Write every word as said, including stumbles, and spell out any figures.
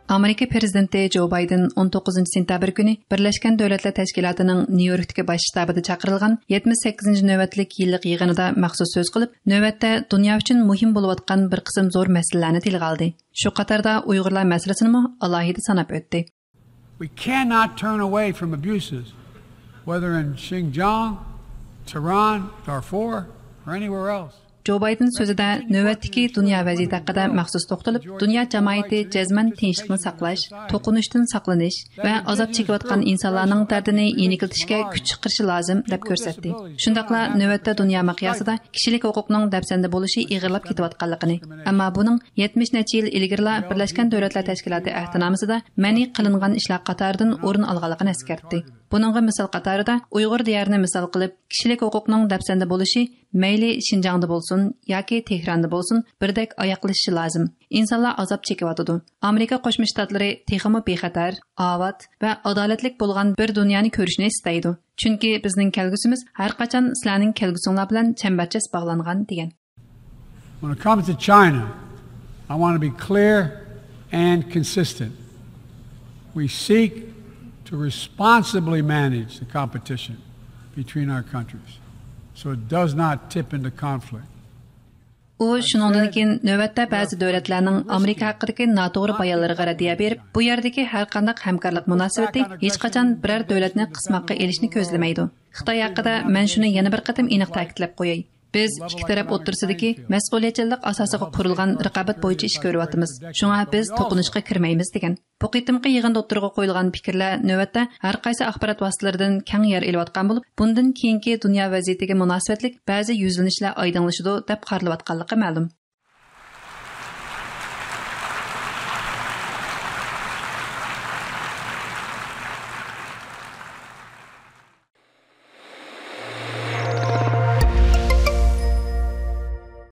ئامېرىكا پىرېزىدېنتى جو بايدېن ئون توققۇزىنچى سېنتەبىر كۈنى بىرلەشكەن دۆلەتلەر تەشكىلاتىنىڭ نيۇ يوركتىكى باش شتابىدا چاقىرىلغان يەتمىش سەككىزىنچى نۆۋەتلىك يىللىق يىغىنىدا مەخسۇس سۆز قىلىپ، نۆۋەتتە دۇنيا ئۈچۈن مۇھىم بولۇۋاتقان بىر قىسىم زور مەسىلىلەرنى تىلغا ئالدى. شۇ قاتاردا ئۇيغۇرلار مەسىلىسىنىمۇ ئالاھىدە ساناپ ئۆتتى. We cannot turn away from abuses, whether in Xinjiang, Tehran, Darfur, or anywhere else. جو بايدېن سۆزىدە نۆۋەتتىكى دۇنيا ۋەزىيىتى ھەققىدە مەخسۇس توختىلىپ، دۇنيا جامائىتى جەزمەن تىنچلىقنى ساقلاش، توقۇنۇشتىن ساقلىنىش ۋە ئازاب چېكىۋاتقان ئىنسانلارنىڭ دەردىنى يېنىكلىتىشكە كۈچ چىقىرىشى لازىم، دەپ كۆرسەتتى. شۇنداقلا نۆۋەتتە دۇنيا مىقياسىدا كىشىلىك ھوقۇقنىڭ دەپسەندە بولۇشى ئېغىرلاپ كېتىۋاتقانلىقىنى، ئەمما بۇنىڭ يەتمىش نەچچە يىل ئىلگىرىلا بىرلەشكەن دۆلەتلەر تەشكىلاتى ئەھدىنامىسىدا مەنئى قىلىنغان ئىشلار قاتارىدىن ئورۇن ئالغانلىقىنى ئەسكەرتتى. بۇنىڭغا مىسال قاتارىدا ئۇيغۇر دىيارىنى مىسال قىلىپ، كىشىلىك ھوقۇقنىڭ دەپسەندە بولۇشى مەيلى شىنجاڭدا بولسۇن ياكى تېھراندا بولسۇن، بىردەك ئاياغلىشىشى لازىم. ئىنسانلار ئازاب چېكىۋاتىدۇ. ئامېرىكا قوشما شتاتلىرى تېخىمۇ بىخەتەر، ئاۋات ۋە ئادالەتلىك بولغان بىر دۇنيانى كۆرۈشنى ئىستەيدۇ. چۈنكى بىزنىڭ كەلگۈسىمىز ھەرقاچان سىلەرنىڭ كەلگۈسۈڭلار بىلەن چەمبەرچاس باغلانغان، دېگەن. When it comes to China, I want to be clear and consistent. We seek to responsibly manage the competition between our countries so it does not tip into conflict. ئۇ شۇنىڭدىن كېيىن نۆۋەتتە بەزى دۆلەتلەرنىڭ ئامېرىكا ھەققىدىكى ناتوغرا بايانلىرىغا رەددىيە بېرىپ، بۇ يەردىكى ھەرقانداق ھەمكارلىق مۇناسىۋىتى ھېچقاچان بىرەر دۆلەتنى قىسماققا ئېلىشنى كۆزلىمەيدۇ. خىتاي ھەققىدە مەن شۇنى يەنە بىر قېتىم ئېنىق تەكىتلەپ قوياي. بىز ئىككى تەرەپ ئوتتۇرىسىدىكى مەسئۇلىيەتچانلىق ئاساسىغا قۇرۇلغان رىقابەت بويىچە ئىش كۆرۈۋاتىمىز. شۇڭا بىز توقۇنۇشقا كىرمەيمىز، دېگەن. بۇ قېتىمقى يىغىندا ئوتتۇرىغا قويۇلغان پىكىرلەر نۆۋەتتە ھەر قايسى ئاخبارات ۋاسىتىلىرىدىن كەڭ يەر ئېلىۋاتقان بولۇپ، بۇندىن كېيىنكى دۇنيا ۋەزىيىتىگە مۇناسىۋەتلىك بەزى يۈزلىنىشلەر ئايدىڭلىشىدۇ، دەپ قارىلىۋاتقانلىقى مەلۇم.